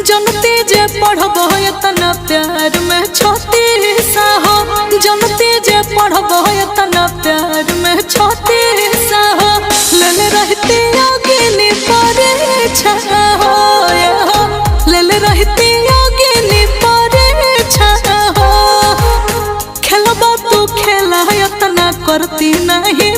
जनते जे पढ़बो एतना प्यार में छोटी सा हो, जनते जे पढ़बो एतना प्यार में छोटी सा हो, लेल रहती अग्नि परीक्षा हो, हो लेल रहती अग्नि परीक्षा हो। खेलबा तू खेला एतना करती नहीं।